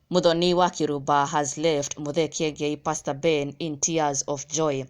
Muthoni wa Kĩrumba has left Muthee Kiengei, Pastor Ben, in tears of joy.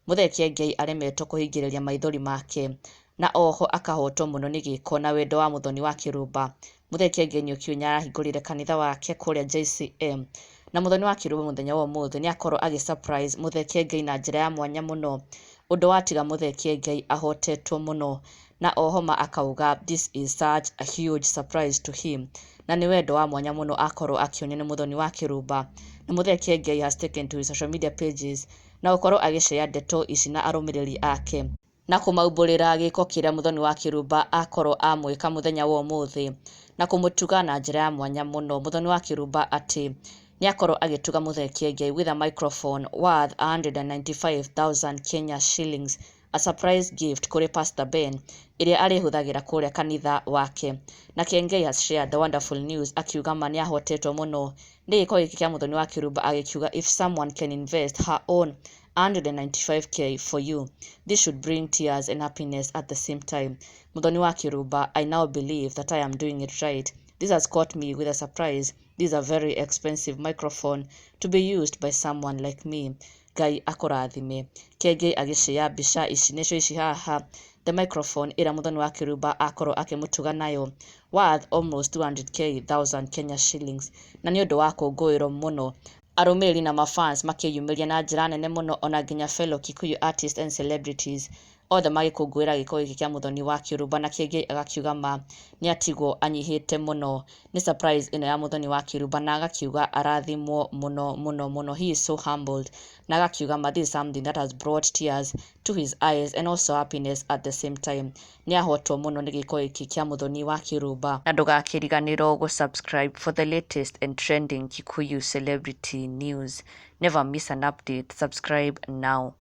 Muthee Kiengei aremetwo kũhingĩrĩria maithori make na oho akahotwo mũno nĩ gĩko na wendo wa Muthoni wa Kĩrumba. Muthee Kiengei nĩ ũkiũĩ nĩ arahingũrire kanitha wake kũrĩa JCM, na Muthoni wa Kĩrumba mũthenya wa ũmũthĩ nĩ akorwo agĩ surprise Muthee Kiengei na njĩra ya mwanya mũno, ũndũ watiga Muthee Kiengei ahotetwo mũno, na oho ma akauga this is such a huge surprise to him, na nĩ wendo wa mwanya mũno akorwo akĩonio nĩ Muthoni wa Kĩrumba. Na Muthee Kiengei has taken to his social media pages na gũkorwo agĩshare ndeto ici na arũmĩrĩri ake na kũmaumbũrĩra gĩko kĩrĩa Muthoni wa Kĩrumba akorwo amwĩka mũthenya wa ũmũthĩ na kũmũtuga na njĩra ya mwanya mũno. Muthoni wa Kĩrumba atĩ nĩ akorwo agĩtuga Muthee Kiengei with a microphone worth 195,000 Kenya shillings, a surprise gift kũrĩ Pastor Ben ĩrĩa arĩhũthagĩra kũrĩa kanitha wake. Na Kiengei has shared the wonderful news akiuga ma nĩ ahotetwo mũno nĩ gĩko gĩkĩ kĩa Muthoni wa Kĩrumba, agĩkiuga, "If someone can invest her own 195K for you, this should bring tears and happiness at the same time. Muthoni wa Kĩrumba, I now believe that I am doing it right. This has caught me with a surprise. This is a very expensive microphone to be used by someone like me. Ngai akũrathime." Kiengei agĩshare mbica ici, nĩcio ici haha, the microphone ĩrĩa Muthoni wa Kĩrumba akorwo akĩmũtuga nayo worth almost 200K thousand Kenya shillings. Na nĩ ũndũ wa kũngũĩrwo mũno, arũmĩrĩri na mafans makĩyumĩria na njĩra nene mũno, ona nginya fellow Kikuyu artists and celebrities othe magĩkũngũĩra gĩko gĩkĩ kĩa Muthoni wa Kĩrumba. Na Kiengei agakiuga ma nĩ atigwo anyihĩte mũno nĩ surprise ĩno ya Muthoni wa Kĩrumba, na agakiuga arathimwo mũno mũno mũno. He is so humbled, na agakiuga ma this is something that has brought tears to his eyes and also happiness at the same time. Nĩ ahotwo mũno nĩ gĩko gĩkĩ kĩa Muthoni wa Kĩrumba. Na ndũgakĩriganĩrwo gũ-subscribe for the latest and trending Kikuyu celebrity news. Never miss an update. Subscribe now.